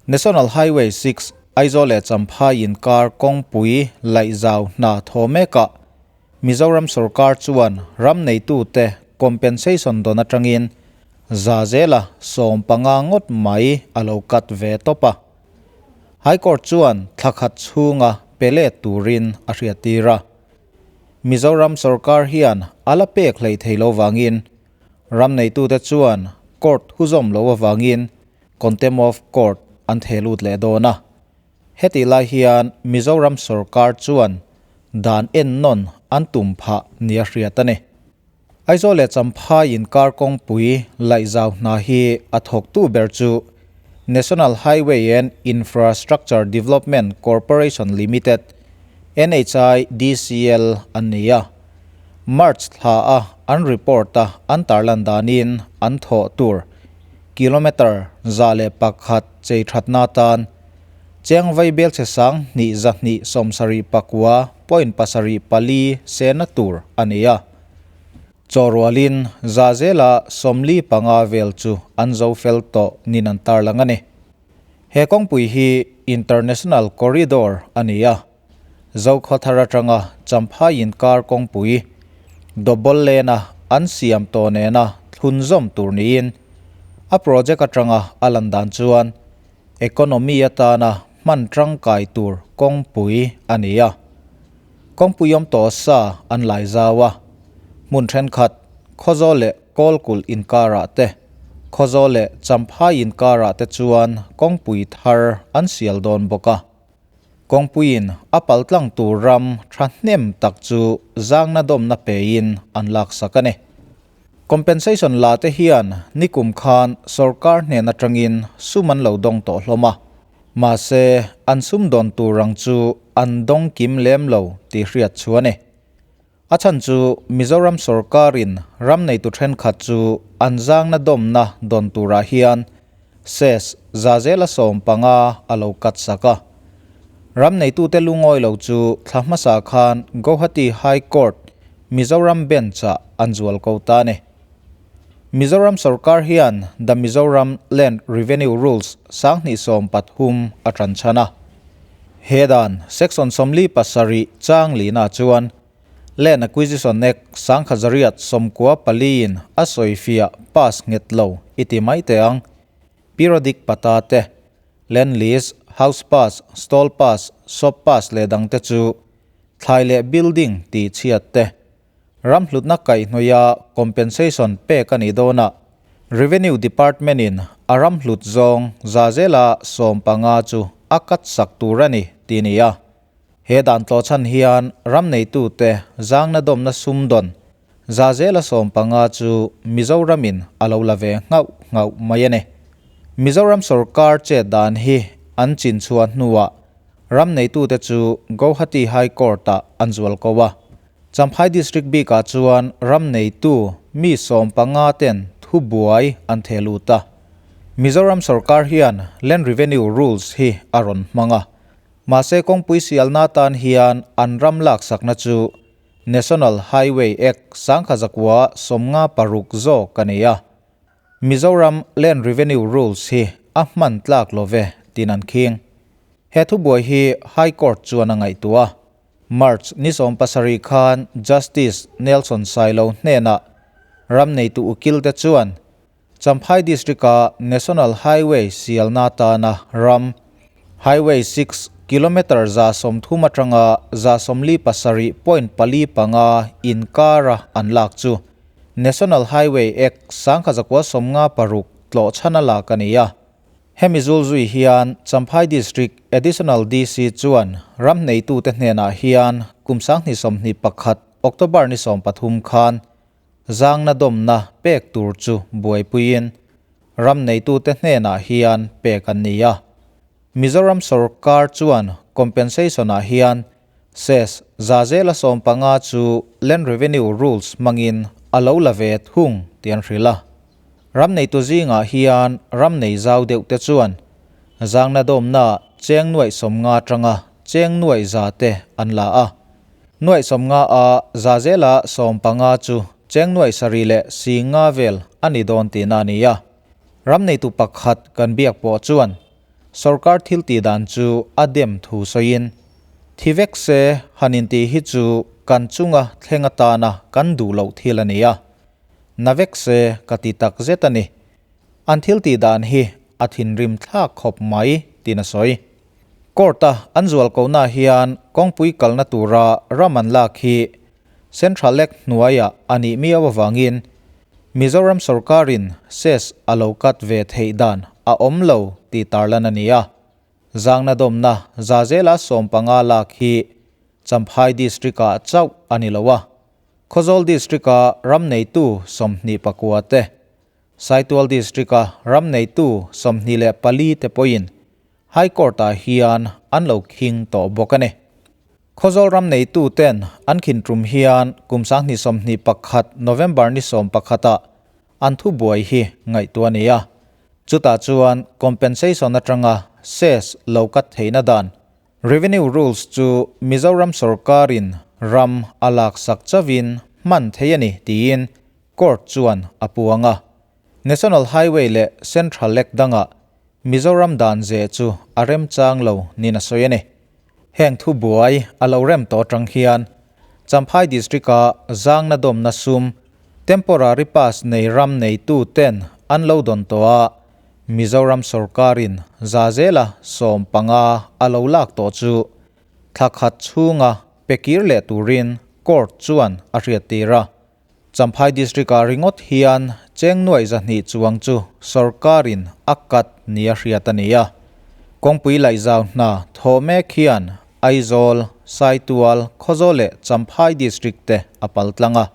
National Highway 6, Aizawl leh Champhai inkar kawngpui laihzau hna thaw mekah Mizoram sorkar chuan ram neitute compensation dawn atangin za zela 15 ngawt mai a lo cut ve tawp a. High Court chuan thla khat chhunga pe let turin a hriattir a. Mizoram sorkar hian a la pek hlei thei lo vangin ram neitute chuan court huzawm lo avangin contempt of court an thelut leh dawn a. Heti lai hian Mizoram sorkar chuan dan en nawn an tum phah nia hriat a ni. Aizawl leh Champhai inkar kawngpui laihzau hna hi a thawktu ber chu National Highway and Infrastructure Development Corporation Limited, NHIDCL, an ni a. March thla a an report a an tarlan danin an thawh tur kilometre 101 chei thatna tan cheng vai bel che sang hnih 200 74 point pasarih pali sena tur ani a. Chawrwalin za zela 45 vel chu an zo fel to nin an tar lang ani. He kawngpui hi International Corridor ani a. Zo khawthar atanga Champhai inkar kawngpui Dobol lena an siam to nena thlunzawm tur niin a project atanga a lan dan chuan economy atana hman tangkai tur kawngpui ani a. Kawngpui awm to sa an lai zawa hmun thenkhat khawzawl leh kawlkul inkara te khawzawl leh Champhai inkara te chuan kawngpui thar an sial dawn bawk a. Kawngpuiin a paltlang tur ram tha hnem tak chu zangna dawmna pein an lak sak a ni. Compensation la te hian nikum khan sorkar hnen atangin sum an lo dawng tawh hlawm a. Mahse an sum dawn tur ang chu an dawng kim lem lo tih hriat chu a ni. A chan chu Mizoram sorkarin ram neitu thenkhat chu an zangna dawmna dawn turah hian ses za zela 15 a lo cut sak a. Ram neitute lungawi lo chu thla hmasa khan Guwahati High Court Mizoram Bench ah an zual ko ta ni. Mizoram sarkar hian The Mizoram Land Revenue Rules 2013 a tran chana. Hedan section 47 chang lina chuan Land Acquisition Act 1994 in a soifia pass nget lo iti mai te ang periodic pata te land lease, house pass, stall pass, shop pass le dang te chu thlai le building ti chiat te ram hlutna kai hnoya compensation pe ka ni dona Revenue Department in aram hlut zong zazela 15 chu akat sak turani tinia he dan tlo chan hian ram nei tu te zangna domna sumdon zazela 15 chu Mizoramin alo lave ngau ngau mai ani. Mizoram sarkar che dan hi an chin chuan hnuwa ram nei tu te chu Guwahati High Court a anzual kowa. Champhai District bi ka chuan ram nei tu mi 15 ten thu buai an theluta. Mizoram sarkar hian Land Revenue Rules hi aron hmanga. Mahse kawngpui sialna tan hian an ram lak sakna chu National Highway Act 1996 zo kania. Mizoram Land Revenue Rules hi a hman tlak love tin an khing. He thu buai hi High Court chuan a ngaihtua. March ni 17 khan Justice Nelson Sailo hnena ram neitu ukil te chuan Champhai District a National Highway sialna tana ram Highway 6 kilometer 130 atanga 147.45 inkara an lak chu National Highway Act 1996 tlo chana la kania. Hemi zul zui hian Champhai District Additional DC chuan ram neitu te hnena hian kum 2021 October ni 13 khan zangna domna pek tur chu buaipuiin ram neitu te hnena hian pek an nia. Mizoram sarkar chuan compensation ah hian ses zazela 15 chu Land Revenue Rules mangin alo lave thung tian hrila. Ram nei tu zinga hian ram nei zau deuh te chuan zangna domna cheng nuai 50 tanga cheng nuai za te an la a. Nuai 50 a zazela 15 chu cheng nuai sari le singa vel ani don ti na nia. Ram nei tu pakhat kan biak po chuan Sorkar thil tih dan chu a dem thu sawiin, Thi vek se han intih hi chu kan chunga thleng atana kan duh loh thil a ni a. Na vek se ka ti tak zet a ni. An thil tih dan hi a thinrim thlak khawp mai tiin a sawi. Court-a an zualkohna hian kawngpui kalna tura ram an lak hi Central Act hnuaiah a nih miau avangin Mizoram sorkarin cess a lo cut ve theih dan a awm lo tih tarlan a ni a. Zangna dawmna Zazela 15 lak hi Champhai District-ah chauh a ni lo a, Khawzawl District-a ram neitu 29 te, Saitual District-a ram neitu 24 te pawhin High Court-ah hian an lo khing tawh bawk a ni. Khawzawl ram neitu ten an khin tum hian kum 2021 November ni 11 ah an thubuai hi ngaihtuah a ni a. Chutah chuan compensation atanga cess lo cut theihna dan Revenue Rules chu Mizoram sorkarin ram a laksak chauhin hman thei a ni tiin court chuan a puang a. National Highway leh Central Act dangah Mizoram dan zeh chu a remchang lo niin a sawi a ni. Heng thubuai a lo rem tawh atang hian Champhai District-a zangna dawmna sum temporary pass nei ram neitu ten an lo dawn tawh a, Mizoram sorkarin za zela 15 a lo lak tawh chu thla khat chhunga pe kir leh turin court chuan a hriattir a. Champhai District-ah ringawt hian cheng nuaih 200 chuang chu sorkarin a cut nia hriat a ni a. Kawngpui laihzau hna thawh mek hian Aizawl, Saitual, Khawzawl leh Champhai District te a pal tlang a.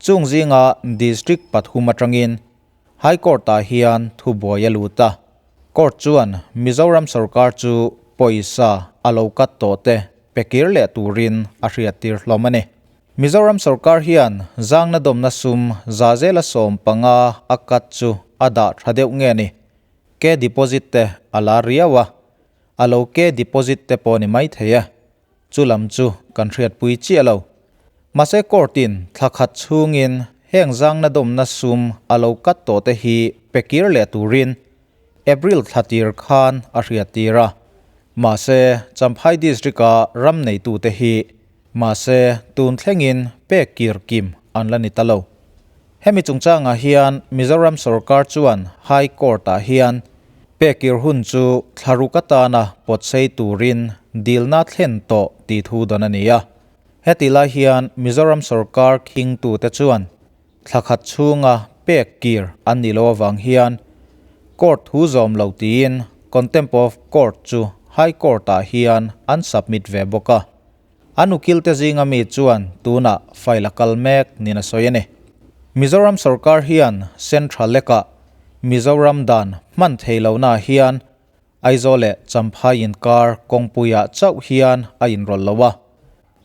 Chung zinga District pathum atangin High Court-ah hian thubuai a lut a. Court chuan Mizoram sorkar chu pawisa a lo cut tawh te pe kir leh turin a hriattir hlawm a ni. Mizoram sorkar hian zangna dawmna sum za zela 15 a cut chu a dah tha deuh nge ni? Ke deposit te a la riau a, a lo ke deposit te pawh ni mai thei e. Chu lam chu kan hriatpui chiah lo. Mahse court-in thla khat chhungin heng zangna dawmna sum a lo cut tawh te hi pe kir leh turin April thla tir khan a hriattir a. Mahse Champhai District-a ram neitute hi Mahse, tun thlengin pek kir kim an la ni ta lo. Hemi chungchangah hian Mizoram sorkar chuan High Court-ah hian pek kir hun chu thlaruk atana pawtsei turin dilna thlen tawh tih thu dawn a ni a. Heti lai hian Mizoram sorkar khingtute chuan thla khat chhunga pek kir an nih loh avang hian Court thu zawm lo tiin Contempt of Court chu High Court-ah hian an submit ve bawk a. An ukilte zinga mi chuan tunah file a kal mek niin a sawi a ni. Mizoram sorkar hian Central Lake-ah Mizoram dan hman thei lohnaah hian Aizawl leh Champhai inkar kawngpuiah chauh hian a inrawlh lo a.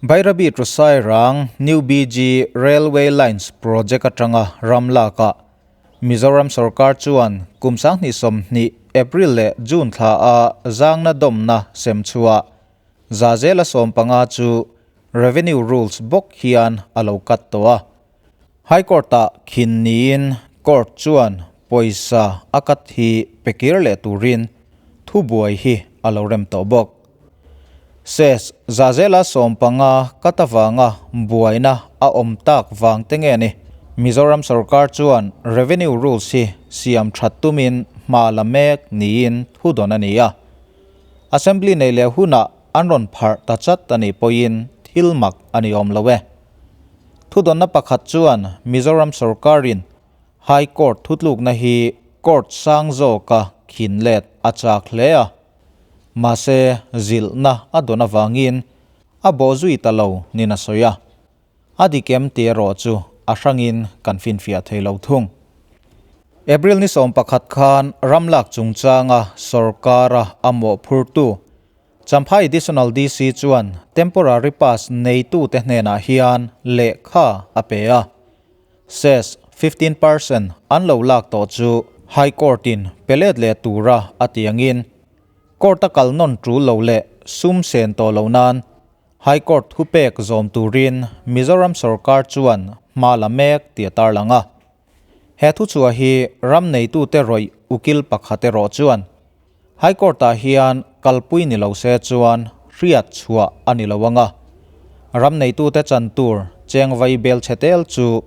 Bairabi to Sairang New BG Railway Lines project atanga ram lakah Mizoram sorkar chuan kum 2020 April leh June thla a zangna dawmna sem chhuah Za zela 15 chu Revenue Rules bawk hian a lo cut tawh a. High Court-ah khin niin Court chuan pawisa a cut hi pe kir leh turin thubuai hi a lo rem tawh bawk. Cess za zela 15 cut avanga buaina a awm tak vang te nge ni? Mizoram sorkar chuan Revenue Rules hi siam that tumin hma la mek niin thu dawn a ni a. Assembly nei leh hunah an rawn pharh ta chat a nih pawhin thil mak a ni awm lo e. Thudawnna pakhat chuan Mizoram sorkarin High Court thutlukna hi court sang zawka khin let a chak hle a, mahse zilhna a dawn avangin a bawhzui ta lo niin a sawi a. A dik em tih erawh chu a hrangin kan finfiah thei lo thung. April ni 11 khan ramlak chungchanga sorkara a mawhphurtu Champhai Additional DC chuan temporary pass neitute hnenah hian lehkha a pe a. Cess 15% an lo lak tawh chu High Court-in pe let leh tura a ti angin Court-a kal nawn tul lo leh sum sen tawh lo nan High Court thupek zawm turin Mizoram sorkar chuan hma la mek tih a tarlang a. He thuchhuah hi ram neitute rawih ukil pakhat erawh chuan High Court-ah hian kalpui ni lo se chuan hriat chhuah a ni lo ang a, ram neitute chan tur cheng vai bel chhe tel chu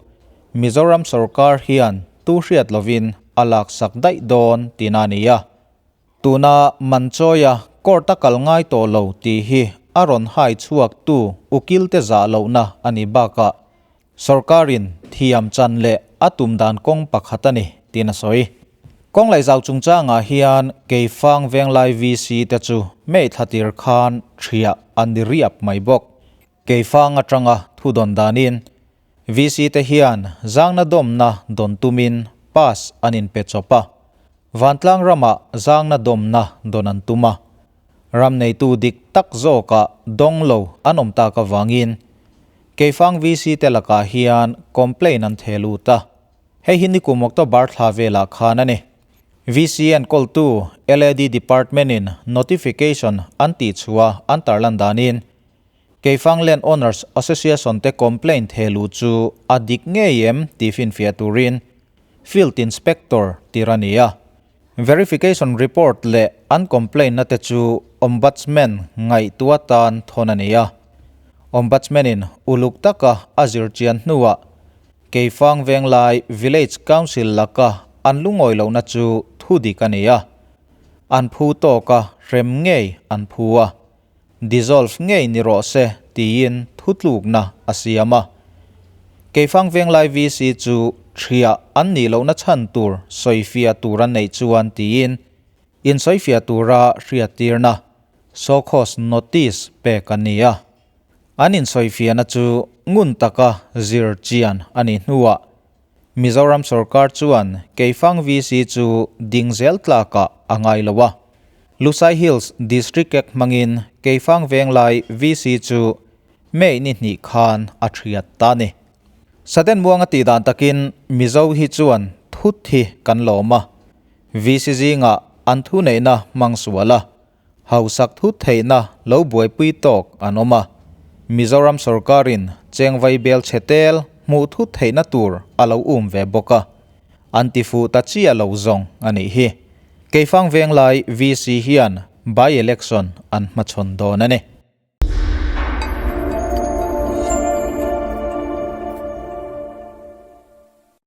Mizoram sorkar hian tu hriat lovin a laksak daih dawn tihna a ni a. Tuna Manchawia court-a kal ngai tawh lo tih hi a rawn hai chhuaktu ukilte zah lohna a ni bakah sorkarin thiam chan leh a tum dan kawng pakhat a ni tiin a sawi. Kawng laihzau chungchangah hian Keifang Venglai VC te chu May thla tir khan thiah an ni riap mai bawk. Keifang atanga thu dawn danin VC te hian zangna dawmna dawn tumin pass an inpe chawp a. Vantlang ramah zangna dawmna dawn an tum a. Ram neitu dik tak zawkah dawng lo an awm tak avangin Keifang VC te lakah hian complaint an theh lut a. Hei hi nikum October thla velah khan a ni. VC enkawltu LAD Department-in notification an tihchhuah an tarlan danin Keifang Land Owners Association te complaint theh luh chu a dik ngei em tih finfiah turin Field Inspector tir a ni a. Verification report leh an complaint na te chu Ombudsman ngaihtuah tan thawn a ni a. Ombudsman in uluk taka a zir chian hnuah Keifang Venglai Village Council laka an lungawi lohna chu thu dik a ni a. An phu tawka hrem ngei an phu a. Dissolve ngei ni rawh se tiin thutlukna a siam a. Keifang Venglai VC chu thiah an nih lohna chhan tur sawifiah tur an neih chuan tiin insawifiah tura hriattirna, show cause notice, pek a ni a. An insawifiahna chu ngun taka zir chian a nih hnuah Mizoram sorkar chuan Keifang VC chu ding zel tlakah a ngai lo a. Lusai Hills District Act hmangin Keifang Venglai VC chu May ni hnih khan a thiat ta a ni. Saden muanga tih dan takin Mizo hi chuan thut hi kan lawm a, VC zingah an thuneihna hmang sual a, Hausak thut theihna lo buaipui tawk an awm a, Mizoram sorkarin cheng vaibel chhe tel hmuh thut theihna tur a lo um ve bawk a, an ti fuh ta chiah lo zawng a nih hi. Keifang Venglai VC hian by-election an hmachhawn dawn a ni.